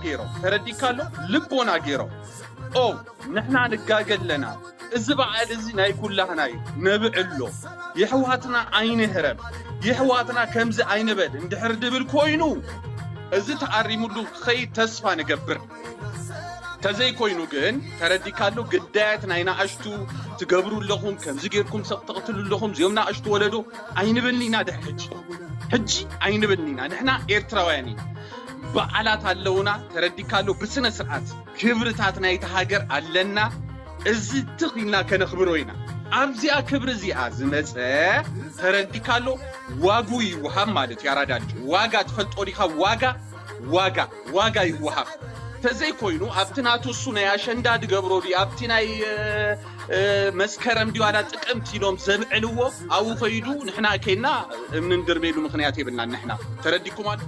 ገይሮም፣ ተረዲካ ኣሎ? ልቦና ገይሮም። ኦ፣ ንሕና ንጋገ ኣለና። እዚ በዓል እዚ ናይ ኩላህና እዩ። ነብዕሎ። የሕዋትና ኣይንህረም። የሕዋትና ከምዚ ኣይንበል እንድሕር ድብል ኮይኑ፣ እዚ ተኣሪሙሉ ክኸይድ ተስፋ ንገብር። ተዘይኮይኑ ግን፣ ተረዲካ ኣሎ? ግዳያት ናይ ንኣሽቱ ትገብሩ ኣለኹም፣ ከምዚ ጌርኩም ሰብ ተቕትሉ ኣለኹም፣ እዚኦም ንኣሽቱ ወለዶ ኣይንብልን ኢና። ድሕር ሕጂ፣ ሕጂ ኣይንብልን ኢና። ንሕና ኤርትራውያን ኢና። በዓላት ኣለውና፣ ተረዲካ ኣሎ? ብስነ ስርዓት ክብርታት ናይቲ ሃገር ኣለና። እዚ ትኽ ኢልና ከነኽብሮ ኢና። ኣብዚኣ ክብሪ እዚኣ ዝመጸ፣ ተረዲካ ኣሎ? ዋጉ ይወሃብ ማለት እዩ። ኣራዳ ልጅ፣ ዋጋ ትፈልጦ ዲኻ? ዋጋ፣ ዋጋ፣ ዋጋ ይወሃብ። ተዘይኮይኑ ኣብቲ ናቱ እሱ ናይ ኣሸንዳ ድገብሮ ድዩ፣ ኣብቲ ናይ፣ እ፣ እ፣ መስከረም ድዩ ዋላ ጥቅምቲ ኢሎም ዘብዕልዎ፣ ኣብኡ ኸይዱ ንሕና ከይና እምኒ ንድርበየሉ ምኽንያት የብልናን። ንሕና፣ ተረዲኩም ኣሎ?